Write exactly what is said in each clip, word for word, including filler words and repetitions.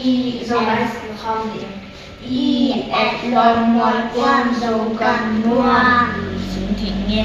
I Zolai sung khawm ding. I et lawm mual kuam Zogam nuam. Sung ding nge.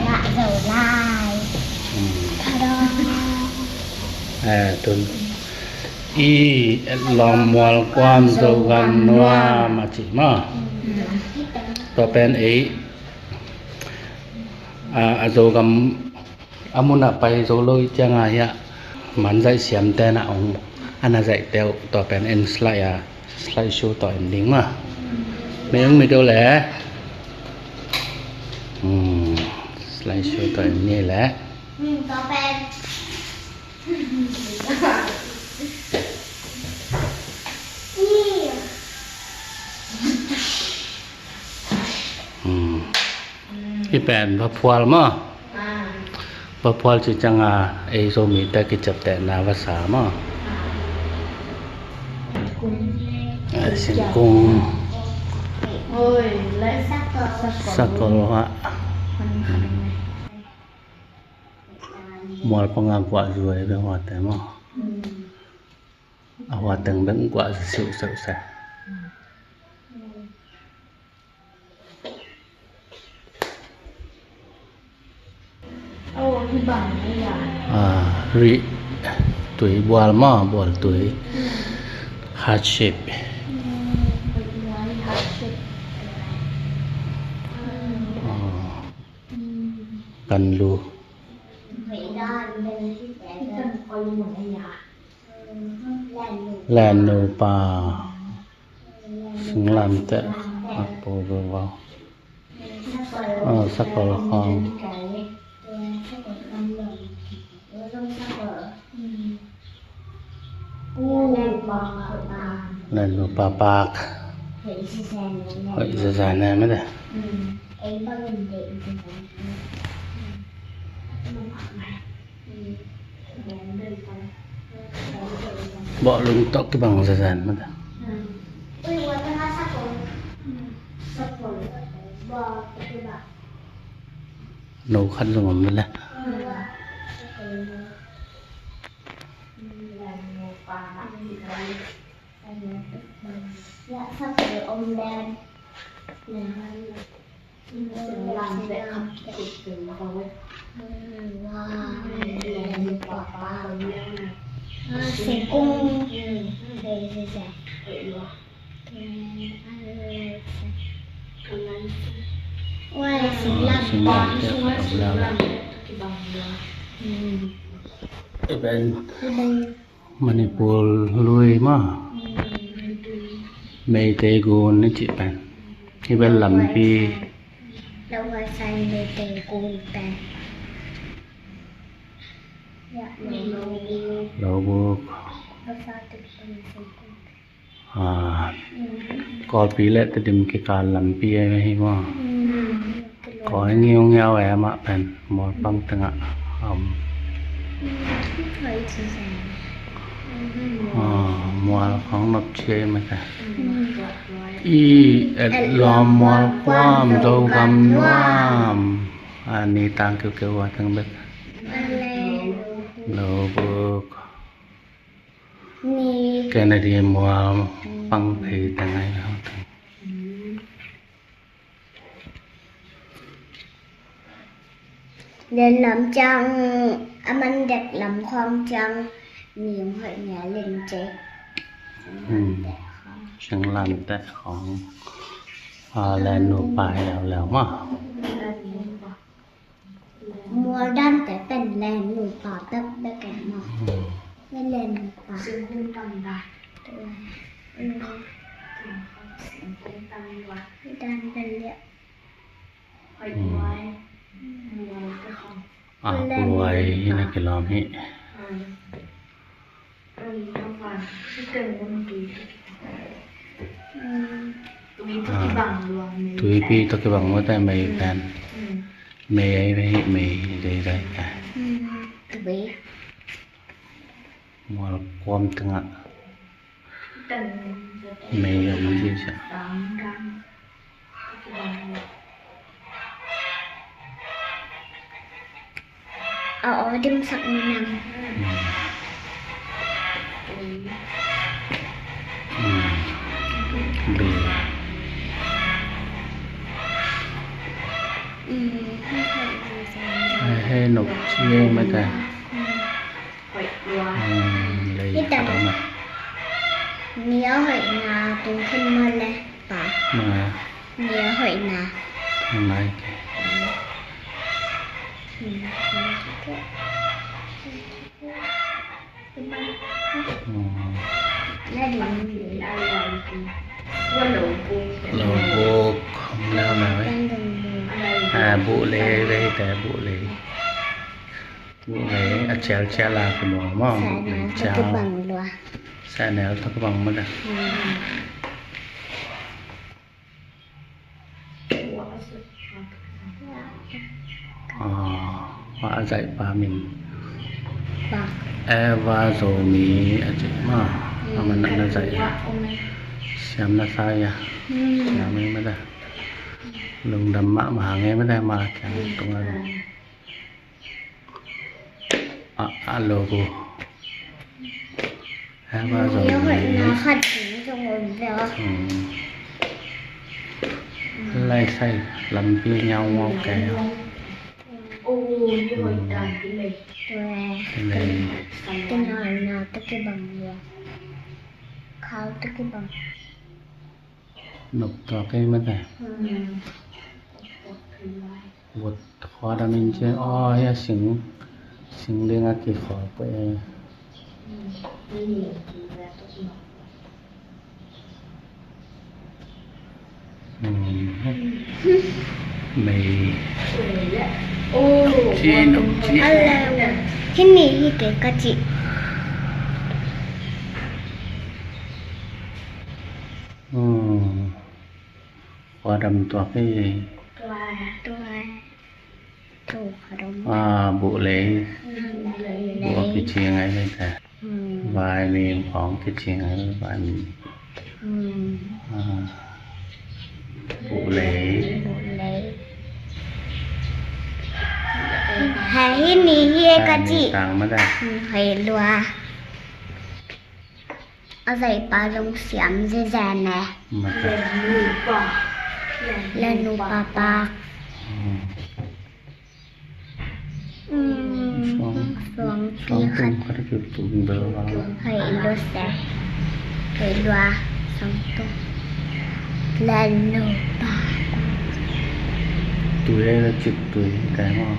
Ngah Zolai. Hmm. Ka dong. Eh, tun. I et lawm mual kuam Zogam nuam a ci maw. Tua pen ei a, a Zogam a mun ah pai zo lo i ciangin hiah man zaih siamte na ong a na zaihte uh tua pen en slide a, slide show tawh en ding maw. Mei ong mit deuh le. Hmm, slide show tawh en ni le. Hmm. Hih pen vaphual maw. Vaphual ci ciangin ei Zomite kiciaptehna vasa maw. Eh, singkung. Sakol hah. Mual panga guah zuai bek huate maw. A huateng bek guah zuai siuhsiuh se. Ah, rih tui bual maw, bual tui. Hardship. Ah, kan lu. Len nupa. Singlamteh a po veva. Ah, sakol khawng. Len nupa pak. Hoih zazan ne mete. Bawhlung tawh kibang zazan mah ta. No khat zong om le. Singlamteh. Manipur lui maw. Meitei gun i cih pen. Hih bel lampi. Lo huai sai Meitei gun pen. Lo buk. Ah, Kawlpi le Tedim kikal lampi ahi maw. Kawi ngiungiau e amah pen mual pang tengah om. Ah, mual khawng nop cia mah ta. I et lawm mual kuam Zogam nuam. Ah, ni tang kiukiu a teng bek. Lo buk. Kennedy mual pang phei teng ai lo teng. Len lam ciang a man dek lam khawng ciang ni hoih nia len ce. Singlamteh khawng. A, len nupa hi leuleu maw. Mual dante pen len nupa bekbek e maw. Len nupa. Singkung tam dan. Singkung tam dan. Dan pen liah. Hoih mual. Mual te khawng. Ah, huai hi na kilawm hi. Tuipi tawh kibang mawk ta mei pen. Mei ahi ve hi mei hi dei dai ta. Mual kuam tengah. Mei a mei sisa. A aw dimsak minam. Hei, hei, nop ci ei mate. Lei khat om a. Ni a hoihna tung khin mawk le pa. Ni a hoihna. Tung nai ke. Lo buk om leu na ve. A, buh lei ve te, buh lei. Buh lei a cialcial a kimuang maw, buh lei cial. Sahnel tawh kibang mawk a. A, a zaihpa min Eva Zomi a ci maw. Aman a na zaih a, siam na sa a. Siam ei mate. Lungdam mahmah hang ei mate, ma kiang tung a. A, a logo. Eva Zomi. Lai sai lampi ngiau ngau kei. Nop tuak ei mate. Vot khua dam in ci. Aw, hia sing, sing ding a kikhua pua ei. Mei. Ci, nop ci. Hih ni hi kei ka ci. Khua dam tuak hi. Tua, tua, tua khua dam. A, buh lei. Buh lei. Buh kici ngai lei te. Vaimim khawng kici ngai lei, vaimim. A, buh lei. Buh lei. Hei, hih ni hi e ka ci. Tang mate. Hei lua. A zaihpa zong siam zizen e. Mate. Le nupa pak. Suang, suang pi khat. Hei lua se. Hei lua. Suang tung. Le nupa pak. Tui e, le cik tui kai maw.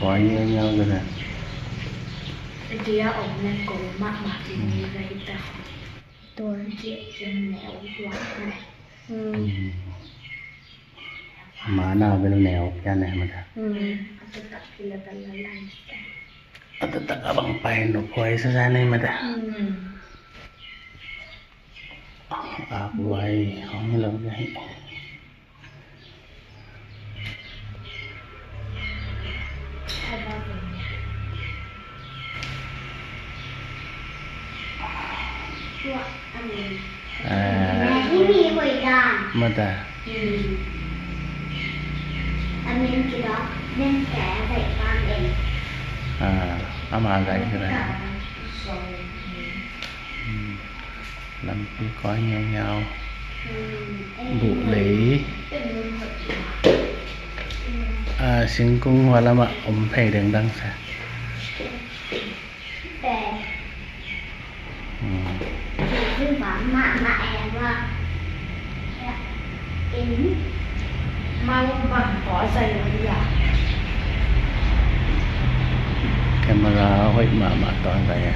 Koi ngiau ngiau le. Dia om le ko mahmah ci ni ve hi ta. Tua. Ma na bel neu pian e mate. A taktak a bang pai no poi sa sa ne mate. A buai hong lo ne. Mata. Ama zaih kira. Lampi koi ngiau ngiau. Buh lei. A, singkung hua lamah om thei dengdang sa. Camera hoih mahmah tawh a zai a.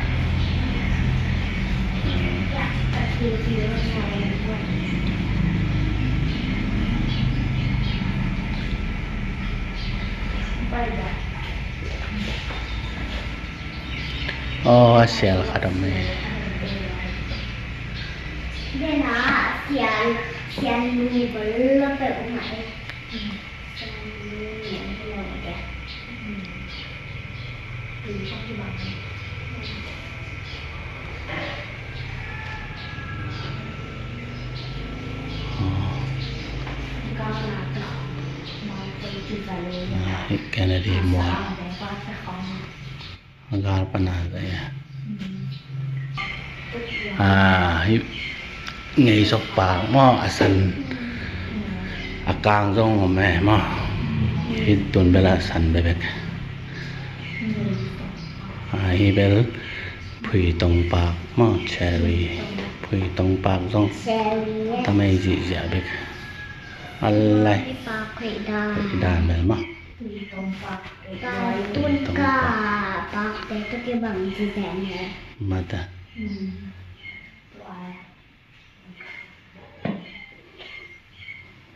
Aw, a sial khat om e. Kennedy mual. A gal pana zai a. A, hih Ngeisok pak maw, a san, a kang zong om e maw. Hih tun bel a san bekbek. A, hih bel phuitong pak maw, cherry. Phuitong pak zong tam ei zihziah bek. A lai. Phuitong pak bel maw. Phuitong pak. Phuitong pak. Mata.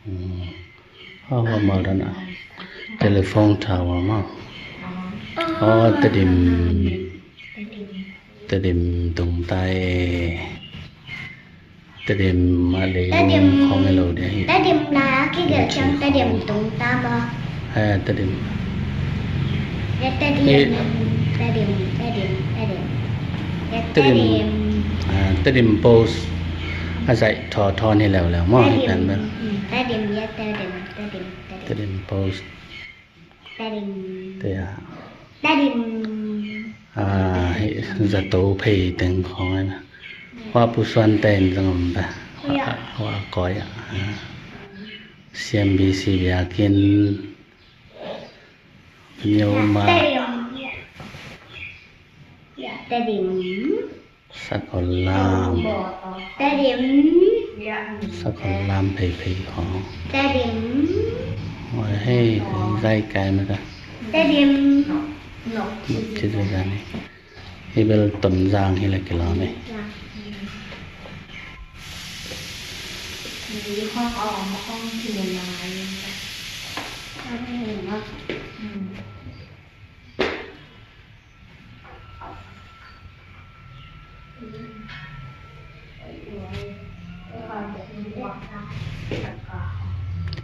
Hmm. Aw, aw, mal dan a. Telephone tower maw. Aw, Tedim. Tedim tung ta e. Tedim a lei khong e lo dia hi. Tedim na ki gel chang Tedim tung ta maw. Eh, Tedim. Ya Tedim, Tedim, Tedim, Tedim. Ya Tedim. Tedim. Ah, Tedim Post a zaih thawthaw ni leuleu maw, hih pen bel. Tedim, ya Tedim, Tedim, Tedim. Tedim Post. Tedim. Te ya. Tedim. Ah, hih zato phei teng khong ai na. Hua Pu Suan te in zong om ta. Hua, hua koi a. Ah. C M B C biakinn. Nyo ma. Tedim. Sakol lam. Tedim. Sakol lam pheiphei hong. Tedim. Oi hei, zai kai mata. Tedim. Nok chizai ni. Hih bel Tonzang hi leh kilawm e.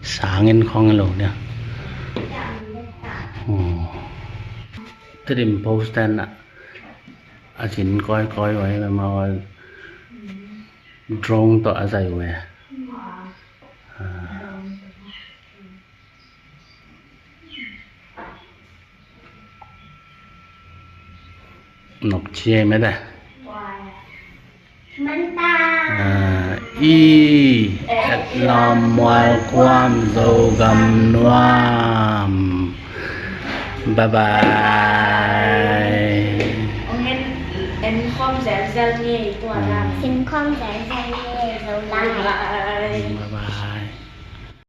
Sangin khong lo dia. Hmm. Tedim Post ten a, a zin kawikawi uh a, amau a drone tawh a zai uh a. Ah. Nok cia mede. Ah, i et lawm mual kuam Zogam nuam. Bye bye. Ong en, en khawm zelzel ni, tua lam. Sin khawm zelzel ni, Zolai. Bye bye. Bye bye.